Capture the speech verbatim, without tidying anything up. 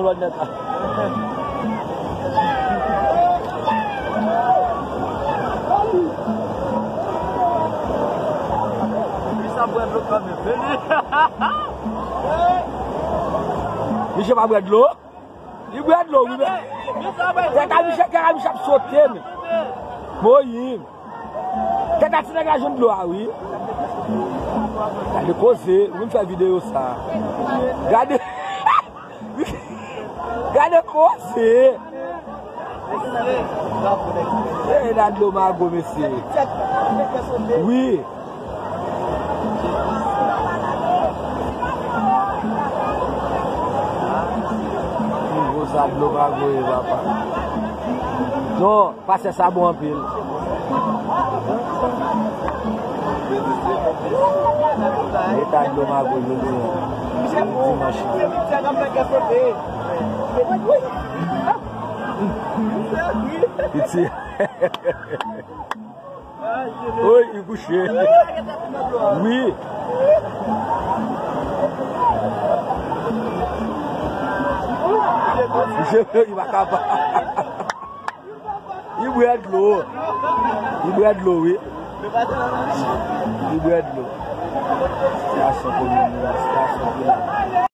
Misye ap bwè dlo kanmenm, men li. Misye pa bwè dlo? Li bwè dlo, wi, men. Tèt a misye, tèt a misye ap sote, men. Moyiz. Tèt a ti nèg la jwenn dlo a, wi. Gade koze, ou vin fè videyo sa. Gade. Gade koze. E la dlo mago, mesye. Wi. Nivo sa dlo mago ye, papa. Non. Pastè sa bon anpil. Eta dlo mago jodi a. Dimanch. Piti. Oy, li kouche. Wi. Misye, li pa kapab. Li bwè dlo. Li bwè dlo, wi. Li bwè dlo. Gason kominis, gason kominis.